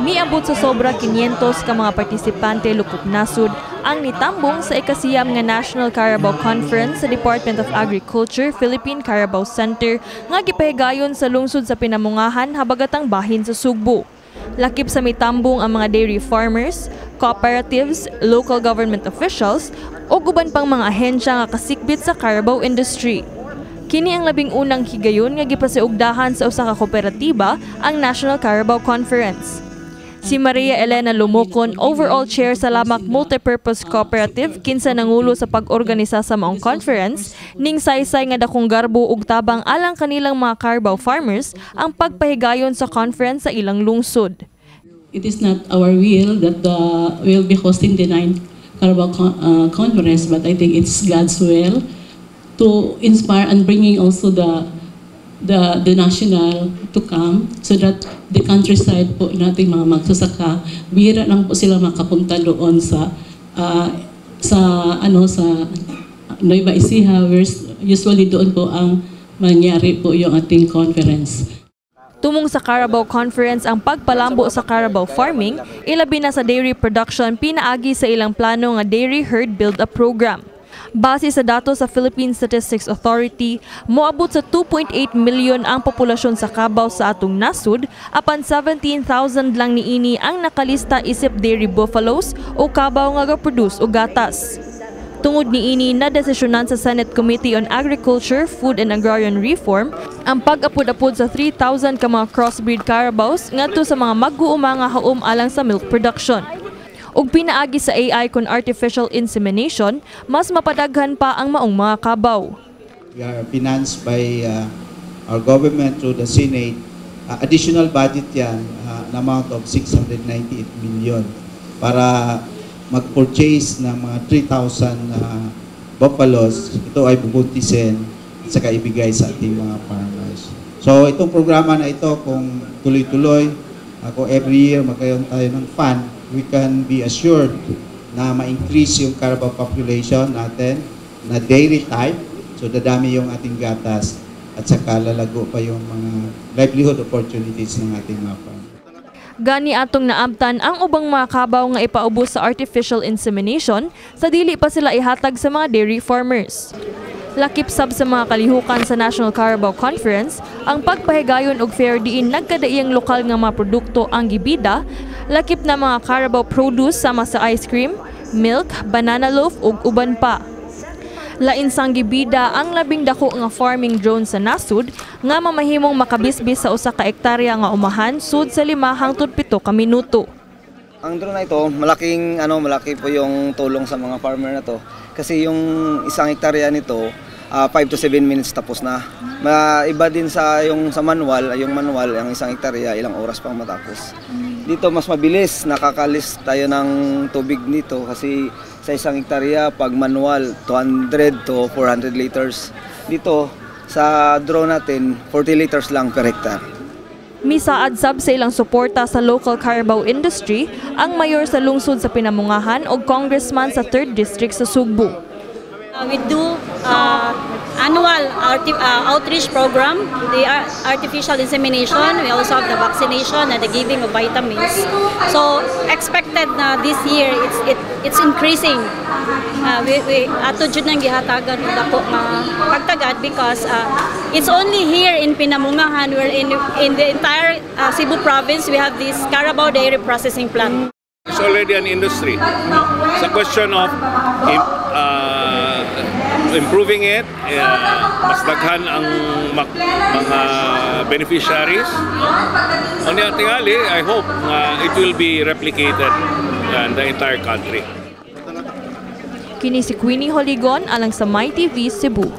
Miabot sa sobra 500 ka mga partisipante lukop nasud ang nitambong sa 9 nga National Carabao Conference sa Department of Agriculture, Philippine Carabao Center nga gipahigayon sa lungsod sa Pinamungahan, habagatang bahin sa Sugbo. Lakip sa mitambong ang mga dairy farmers, cooperatives, local government officials ug uban pang mga ahensya nga kasikbit sa carabao industry. Kini ang 11 na higayon nga gipasiugdahan sa usa ka kooperatiba ang National Carabao Conference. Si Maria Elena Lumocon, overall chair sa Lamac Multipurpose Cooperative, kinsa nangulo sa pag-organisa sa maong conference, ning saysay nga dakong garbo ug tabang alang kanilang mga carabao farmers ang pagpahigayon sa conference sa ilang lungsod. It is not our will that we'll be hosting the ninth Carabao Conference, but I think it's God's will to inspire and bringing also the national to come so that the countryside po nating mga magsasaka, bihira lang po sila makapunta doon sa ano, sa Nueva Ecija, where usually doon po ang mangyari po yung ating conference. Tumong sa Carabao Conference ang pagpalambo sa carabao farming, ilabi na sa dairy production pinaagi sa ilang plano nga Dairy Herd Build-Up Program. Base sa datos sa Philippine Statistics Authority, moabot sa 2.8 million ang populasyon sa kabaw sa atong nasud, apan 17,000 lang niini ang nakalista isip dairy buffaloes o kabaw nga ga-produce og gatas. Tungod niini, nadesisyonan sa Senate Committee on Agriculture, Food and Agrarian Reform ang pag-apod-apod sa 3,000 ka mga crossbreed carabaos ngadto sa mga mag-uuma nga haom alang sa milk production. Ug pinaagi sa AI kon artificial insemination, mas mapadaghan pa ang maong mga kabaw. We are financed by our government through the Senate. Additional budget yan, an amount of 698 million para mag-purchase ng mga 3,000 buffaloes. Ito ay bubuntisin at saka ibigay sa ating mga farmers. So itong programa na ito, kung tuloy-tuloy, kung every year magkaroon tayo ng fund, we can be assured na ma-increase yung carabao population natin na dairy type. So dadami yung ating gatas at saka lalago pa yung mga livelihood opportunities ng ating mga farmers. Gani atong naabtan ang ubang mga kabaw nga ipaubos sa artificial insemination sa dili pa sila ihatag sa mga dairy farmers. Lakip sab sa mga kalihukan sa National Carabao Conference ang pagpahigayon og fair diin nagkadaiyang lokal nga mga produkto ang gibida, lakip na mga carabao produce sama sa ice cream, milk, banana loaf ug uban pa. Lain sang gibida ang labing dako nga farming drone sa nasud nga mamahimong makabisbis sa 1 ka ektarya nga umahan sud sa 5 hangtod 7 ka minuto. Ang drone na ito, malaking ano, malaki po yung tulong sa mga farmer na to. Kasi yung 1 hektarya nito, 5 to 7 minutes tapos na. Maiba din sa yung sa manual, yung manual, ang 1 hektarya ilang oras pang matapos. Dito mas mabilis, nakakalis tayo ng tubig nito kasi sa 1 hektarya pag manual 200 to 400 liters. Dito sa drone natin 40 liters lang per hectare. Misaad sab sa ilang suporta sa local carabao industry ang mayor sa lungsod sa Pinamungahan o congressman sa 3rd District sa Sugbo. We do annual outreach program, the artificial insemination. We also have the vaccination and the giving of vitamins. So expected na this year it's increasing. We ato jud nang gihatagan og dako nga pagtagad because it's only here in Pinamungahan where in the entire Cebu province we have this carabao dairy processing plant. It's already an industry. It's a question of improving it, mas daghan ang mga beneficiaries. Unya tingali, I hope it will be replicated in the entire country. Kini si Queenie Holigon alang sa MyTV Cebu.